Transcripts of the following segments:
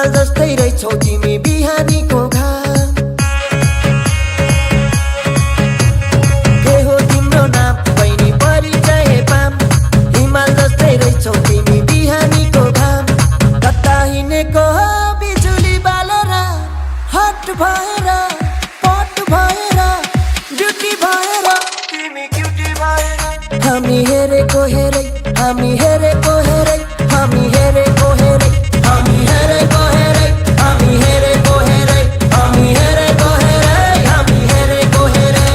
हिमाल जस्तै रहेछौ तिमी बिहानीको घाम के हो तिम्रो नाम बहिनी परिचय पाम हिमाल जस्तै रहेछौ तिमी बिहानीको घाम कता हिँडेको हो बिजुली बालेर हट भएर पट भएर ब्युटी भएर तिमी क्युटी भएर हामी हेरेको हेरै हामी हेरेको हेरै हामी हेरेको हेरै हामी हेरेको हेरै हामी हेरेको हेरै हामी हेरेको हेरै हामी हेरेको हेरै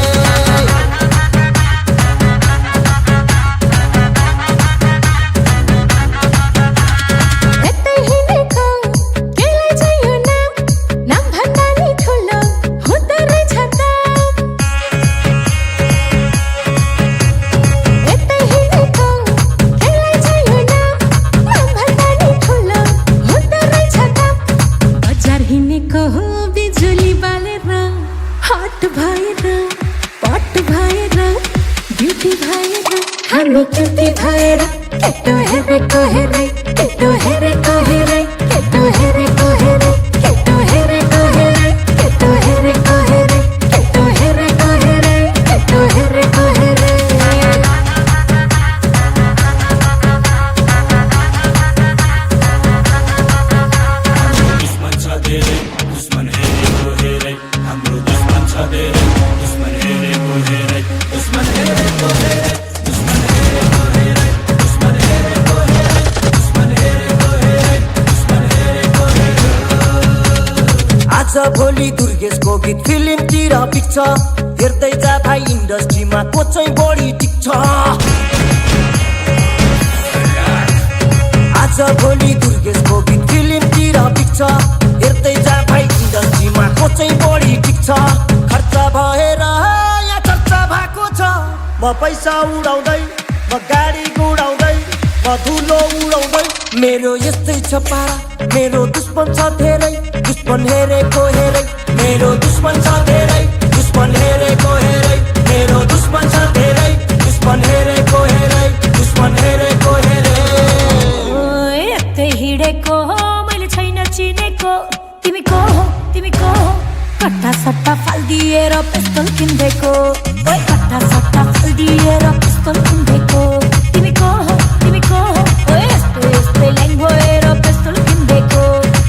यतै हिँडेको केलाई चाहिँ यो नाम नाम भन्दा नि ठुलो हुँदो रहेछ दाम यतै हिँडेको केलाई चाहिँ यो नाम नाम भन्दा नि ठुलो हुँदो रहेछ दाम बजार हिँडेको हो बिजुली बालेर हट भएर पट भएर ब्युटी भएर हामी क्युटी भएर केटो हेरेको हेरै केटो हेरेको हेरै केटो हेरेको हेरै केटो हेरेको हेरै केटो हेरेको हेरै केटो हेरेको हेरै केटो हेरेको हेरै दुश्मन छ धेरै दुश्मन हेरेको हेरै हाम्रो दुश्मन छ धेरै दुश्मन हेरेको हेरै दुश्मन हेरेको हेरै दुश्मन हेरेको हेरै दुश्मन हेरेको हेरै दुश्मन हेरेको हेरै दुश्मन हेरेको हेरै आज भोलि दुर्गेशको गीत फिल्मतिर पिक्छ हेर्दै जा भाइ इन्डस्ट्रीमा को चाहिँ बढी टिक्छ आज भोलि दुर्गेशको गीत फिल्मतिर पिक्छ हेर्दै जा भाइ इन्डस्ट्रीमा को चाहिँ बढी टिक्छ खर्च भएर यहाँ चर्चा भएको छ म पैसा उडाउँदै म गाडी गुडाउँदै म धुलो उडाउँदै मेरो यस्तै छ पारा मेरो दुश्मन छ धेरै दुश्मन हेरेको हेरै मेरो दुश्मन छ धेरै दुश्मन हेरेको हेरै मेरो दुश्मन छ धेरै दुश्मन हेरेको हेरै दुश्मन हेरेको हेरै यतै हिँडेको हो मैले छैन चिनेको तिमी को हो कट्टा सट्टा फालिदिएर पिस्तोल किन्देको ओइ कट्टा सट्टा फालिदिएर पिस्तोल किन्देको तिमी को हो ओइ यस्तै ल्याङ भएर पिस्तोल किन्देको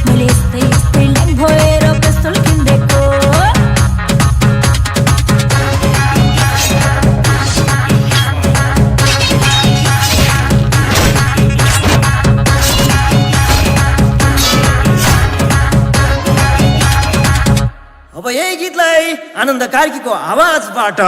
मैले यस्तै ल्याङ भएर पिस्तोल किन्देको अब यही गीतलाई आनन्द कार्कीको आवाजबाट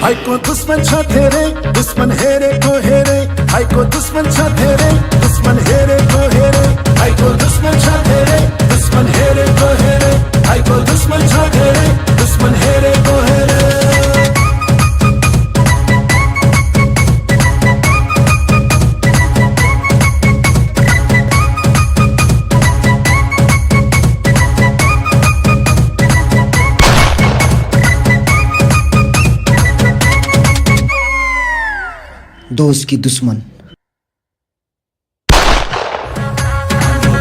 भाइको दुश्मन छ धेरै दुश्मन हेरेको हेरै भाइको दुश्मन छ धेरै दुश्मन हेरेको हेरै भाइको दुश्मन छ धेरै दुश्मन हेरेको हेरै भाइको दुश्मन छ धेरै दुश्मन हेरेको हेरै दोस्त की दुश्मन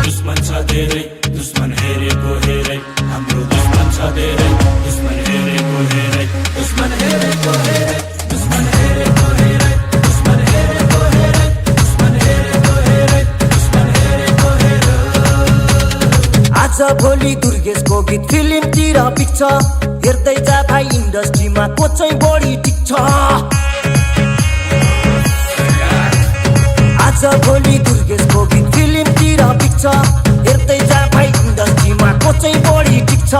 दुश्मन छ धेरै दुश्मन हेरेको हेरै हाम्रो दुश्मन छ धेरै दुश्मन हेरेको हेरै दुश्मन हेरेको हेरै दुश्मन हेरेको हेरै दुश्मन हेरेको हेरै दुश्मन हेरेको हेरै दुश्मन हेरेको हेरै आज भोलि दुर्गेशको गीत फिल्मतिर पिक्छ हेर्दै जा भाइ इन्डस्ट्रीमा को चाहिँ बढी टिक्छ आज भोलि दुर्गेशको गीत फिल्मतिर पिक्छ हेर्दै जा भाइ इन्डस्ट्रीमा को चाहिँ बढी टिक्छ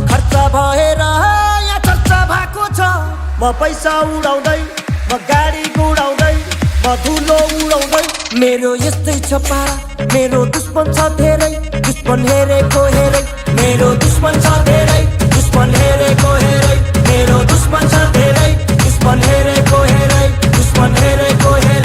खर्च भएर यहाँ चर्चा भएको छ म पैसा उडाउँदै म गाडी गुडाउँदै म धुलो उडाउँदै मेरो यस्तै छ पारा मेरो दुश्मन छ धेरै दुश्मन हेरेको हेरै मेरो दुश्मन छ धेरै दुश्मन हेरेको हेरै मेरो दुश्मन छ धेरै दुश्मन हेरेको हेरै दुश्मन हेरेको हेरै